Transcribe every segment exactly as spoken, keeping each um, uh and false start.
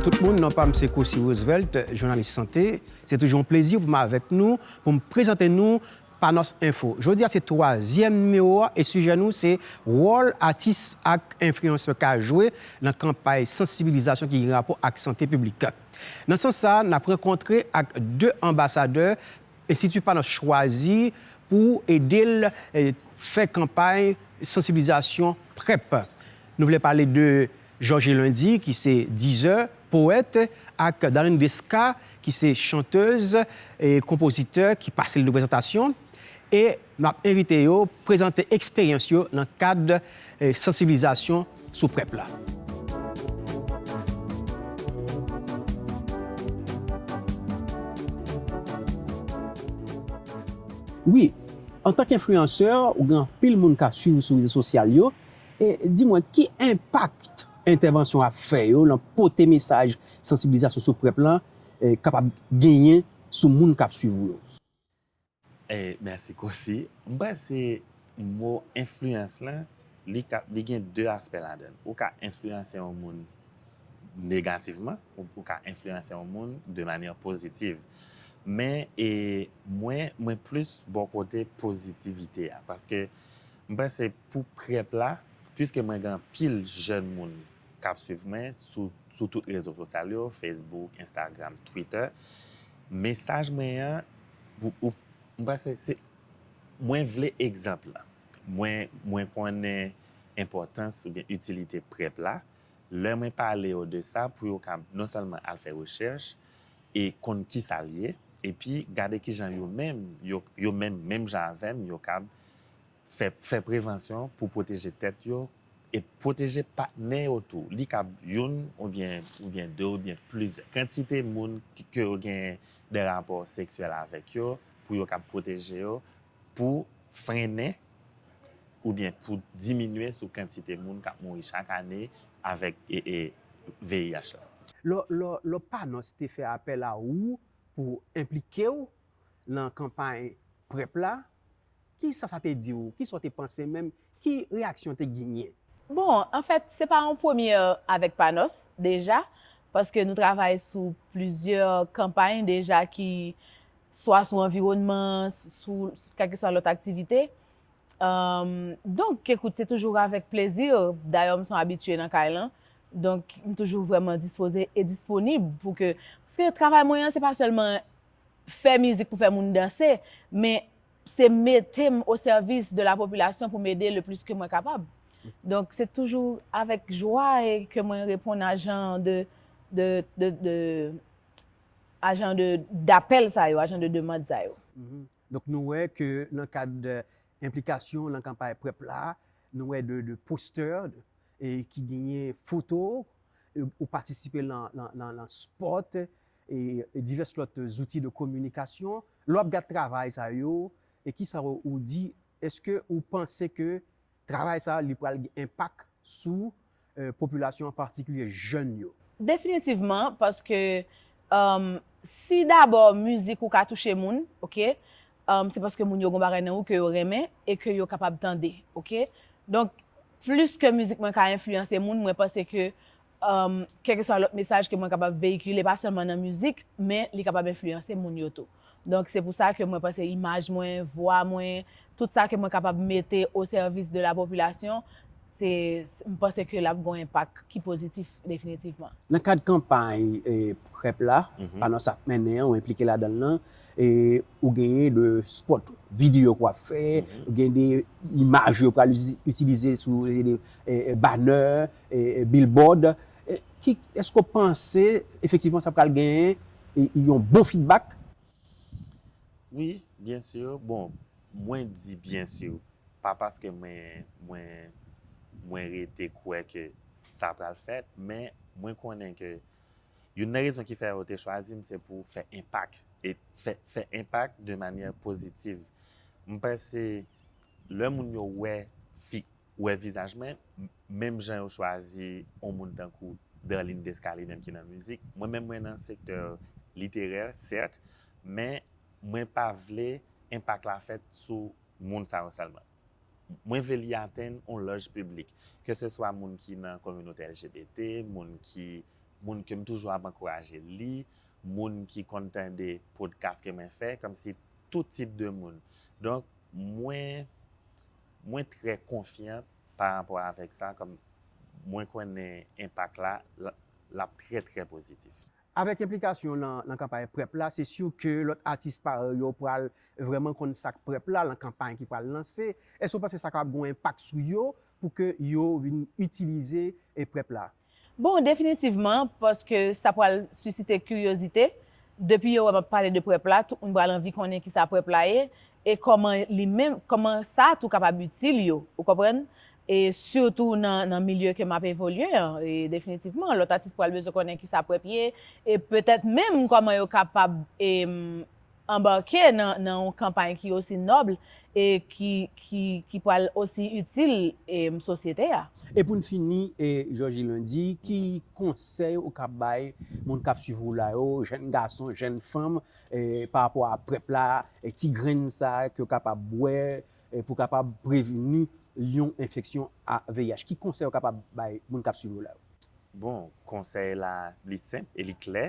Tout moun, non pa m se Cossy Roosevelt, jounalis sante. Se toujou yon plezi pou m avèk nou, pou m prezante nou Panos Info. Jodi a se twazyèm nimewo a e sijè nou se wòl atis ak enfliyansè ka jwe nan kanpay sansibilizasyon ki gen rapò ak sante piblik. Nan sans sa, n ap rankontre ak de anbasadè Enstiti Panos chwazi pou ede l, eh, fè kanpay sansibilizasyon PrEP. Nou vle pale de Georges Lundy, ki se dizè, powèt, ak Darlene Desca, ki se chantèz e konpozitè, ki pase l de prezantasyon. E m ap envite yo prezante eksperyans yo nan kad, eh, sansibilizasyon sou PrEP la. Wi, antanke enfliyansè, ou gen anpil moun k ap swiv ou sou rezo sosyal yo. E di mwen, ki enpak entèvansyon w ap fè yo nan pote mesaj sansibilizasyon sou PrEP lan, eh, kapab genyen sou moun k ap swiv ou yo? E mèsi Cossy. M panse mo enfliyans lan, li ka, li gen de aspè ladan l. Ou ka enfliyanse yon moun negativman, ou, ou ka enfliyanse yon moun de manyè pozitiv. Men, e, mwen, mwen plis bò kote pozitivite a. Paske m panse pou PrEP la, piske mwen gen anpil jèn moun k ap swiv mwen sou, sou tout rezo sosyal yo, Facebook, Instagram, Twitter, mesaj mwen an, ou, ou, m panse se, mwen vle egzanp lan. Mwen, mwen konnen enpòtans oubyen itilite PrEP la. Lè mwen pale yo de sa, pou yo ka non sèlman al fè rechèch e konn kisa l ye, epi gade kijan yo menm, yo, yo menm, menm jan avè m, yo kab fè, fè prevansyon pou pwoteje tèt yo e pwoteje patnè yo tou. Li kab youn oubyen, oubyen de oubyen plizyè. Kantite moun ki, ke yo gen de rapò seksyèl avèk yo, pou yo kab pwoteje yo, pou frennen oubyen pou diminye sou kantite moun k ap mouri chak ane avèk, e, e, V I H la. Lò, lò, lò Panos te fè apèl a ou pou enplike w nan kanpay PrEP la, kisa sa te di w? Kisa w te panse menm? Ki reyaksyon w te genyen? Bon, anfèt, se pa yon premyè avèk Panos, deja, paske nou travay sou plizyè kanpay deja ki swa sou anviwònman, sou kèlkeswa lòt aktivite. Donk, ekout, se toujou avèk plezi. Dayè, m se yon abitye nan kay lan. Donk, m toujou vrèman dispoze e disponib pou ke, paske travay mwen an, se pa sèlman fè mizik pou fè moun danse, men se mete m o sèvis de la popilasyon pou m ede le plis ke mwen kapab. Donk, se toujou avèk jwa e ke mwen reponn a jan de, de, de, de, a jan de, dapèl sa yo, a jan de demann sa yo. Donk, nou wè ke nan kad enplikasyon w nan kanpay PrEP la, nou wè de, de postè e ki genyen foto, e ou patisipe nan, nan, nan, nan spòt e, e divès lòt zouti de kominikasyon. Lè w ap gad travay sa yo, e kisa w, ou di, èske ou panse ke travay sa li pral gen enpak sou, eh, popilasyon an, patikilye jèn yo? Definitivman, paske, um, si dabò mizik ou ka touche moun, oke, um, se paske moun yo gon bagay nan ou ke yo renmen e ke yo kapab tande, oke? Donk, plis ke mizik mwen ka enfliyanse moun, mwen panse ke, um, kèlkeswa lòt mesaj ke mwen kapab veyikile, pa sèlman nan mizik, men li kapab enfliyanse moun yo tou. Donk, se pou sa ke mwen panse imaj mwen, vwa mwen, tout sa ke mwen kapab mete o sèvis de la popilasyon, se, m panse ke l ap gon enpak ki pozitif definitivman. Nan kad kanpay, eh, PrEP la, Panos ap mennen an, ou enplike ladan l lan, e ou genyen de spòt videyo k w ap fè, ou gen de imaj yo pral itilize sou, eh, de, eh, eh, banner, eh, eh, billboard. Eh, ki, èske w panse efektivman sa pral genyen, eh, yon bon feedback? Wi, byen si. Bon, mwen di byen si, pa paske mwen, mwen, mwen rete kwè ke sa pral fèt, men mwen konnen ke youn nan rezon ki fè yo te chwazi m, se pou fè enpak. E fè, fè enpak de manyè pozitiv. M panse lè moun yo wè fi, wè vizaj mwen, m-, menm jan yo chwazi yon moun tankou Darline Desca li menm ki nan mizik. Mwen menm mwen nan sektè literè, sèt, men mwen pa vle enpak la fèt sou moun sa yo sèlman. Mwen vle li atenn yon laj piblik, ke se swa moun ki nan kominote L G B T, moun ki moun ke m toujou ap ankouraje li, moun ki konn tande podcast ke mwen fè, kòmsi tout tip de moun. Donk, mwen, mwen trè konfyan pa rapò avèk sa, kòm mwen konnen enpak la, l, l ap trè, trè pozitif. Avèk enplikasyon w nan, nan kanpay PrEP la, se si ke lòt atis parèy ou yo pral vrèman konn sa k PrEP la nan kanpay ki pral lanse. Èske w panse sa kapab gen yon enpak sou yo pou ke yo vin itilize e PrEP la? Bon, definitivman, paske sa pral sisite kiryozite. Depi yo wè m ap pale de PrEP la, tout moun pral anvi konnen kisa PrEP la ye e kòman li menm, kòman sa tou kapab itil yo, ou konprann? E sitou nan, nan milye ke m ap evolye an, e definitivman, lòt atis pral bezwen konnen kisa PrEP ye, e petèt menm kòman yo kapab e, anbake nan, nan yon kanpay ki osi nòb e ki, ki, ki pral osi itil e, sosyete a. E pou n fini, e, Georgie Lundy, ki konsèy ou ka bay moun k ap swiv ou la yo, jèn gason, jèn fanm, e, pa rapò a PrEP la, e ti grenn sa ke w kapab bwè, e pou kapab prevni yon enfeksyon a V I H? Ki konsèy ou kapab bay moun k ap swiv ou la yo? Bon, konsèy la, li senp e li klè.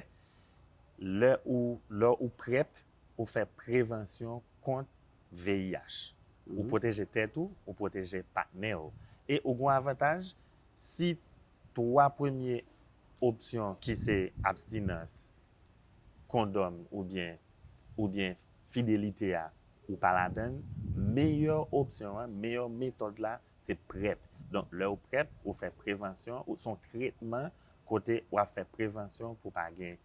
Lè ou, lè ou PrEP, ou fè prevansyon kont V I H. Ou pwoteje tèt ou, ou pwoteje patnè w. E ou gen yon avantaj, si twa premye opsyon ki se abstinans, kondòm oubyen, oubyen fidelite a, ou pa ladan l, meyè opsyon an, meyè metòd la, se PrEP. Donk, lè ou PrEP, ou fè prevansyon, ou se yon tretman kote w ap fè prevansyon pou pa gen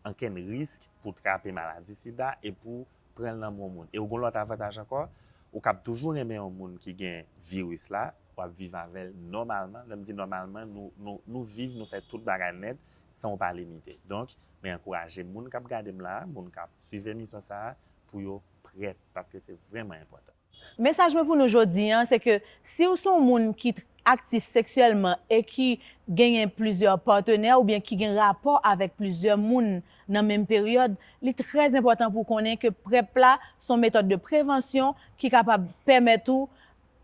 ankenn risk pou trape maladi sida e pou pran l nan men yon moun. E ou gen yon lòt avantaj ankò, ou kab toujou renmen yon moun ki gen viris la, w ap viv avè l nòmalman. Lè m di nòmalman, nou, nou, nou viv, nou fè tout bagay nèt, san w pa limite. Donk, mwen ankouraje moun k ap gade m la, moun k ap swiv emisyon sa a, pou yo PrEP, paske se vrèman enpòtan. Mesaj mwen pou nou jodi an, se ke si w se yon moun ki aktif seksyèlman e ki genyen plizyè patenè oubyen ki gen rapò avèk plizyè moun nan menm peryòd, li trè enpòtan pou w konnen ke PrEP la se yon metòd de prevansyon ki kapab pèmèt ou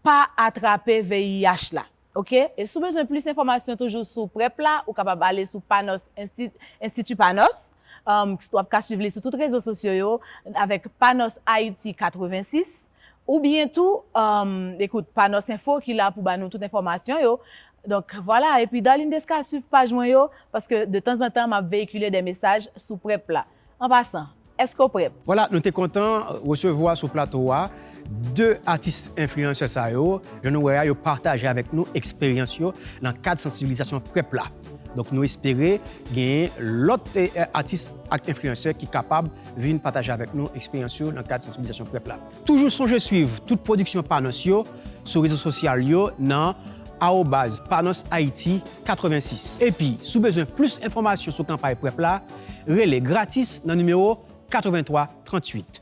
pa atrape V I H la. Oke? E si w bezwen plis enfòmasyon toujou sou PrEP la, ou kapab ale sou Panos, Ensti-, Enstiti Panos. Um, w ap ka swiv li sou tout rezo sosyo yo avèk Panos Haiti katrevensis. Oubyen tou, um, ekout, Panos Info ki la pou ba nou tout enfòmasyon yo. Donk, vwala. Epi, Darline Desca, swiv paj mwen yo, paske de tanzantan, m ap veyikile de mesaj sou PrEP la. An pasan, èske w prèt? Vwala, nou te kontan resevwa sou plato a de atis enfliyansè sa yo. Jan nou wè a, yo pataje avèk nou eksperyans yo nan kad sansibilizasyon PrEP la. Donk, nou espere genyen lòt, eh, atis ak enfliyansè ki kapab vin pataje avèk nou eksperyans yo nan kad sansibilizasyon PrEP la. Toujou sonje swiv tout pwodiksyon Panos yo sou rezo sosyal yo nan arobaz Panos Haiti katrevensis. Epi, si w bezwen plis enfòmasyon sou kanpay PrEP la, rele gratis nan nimewo katrevenntwa tranntuit.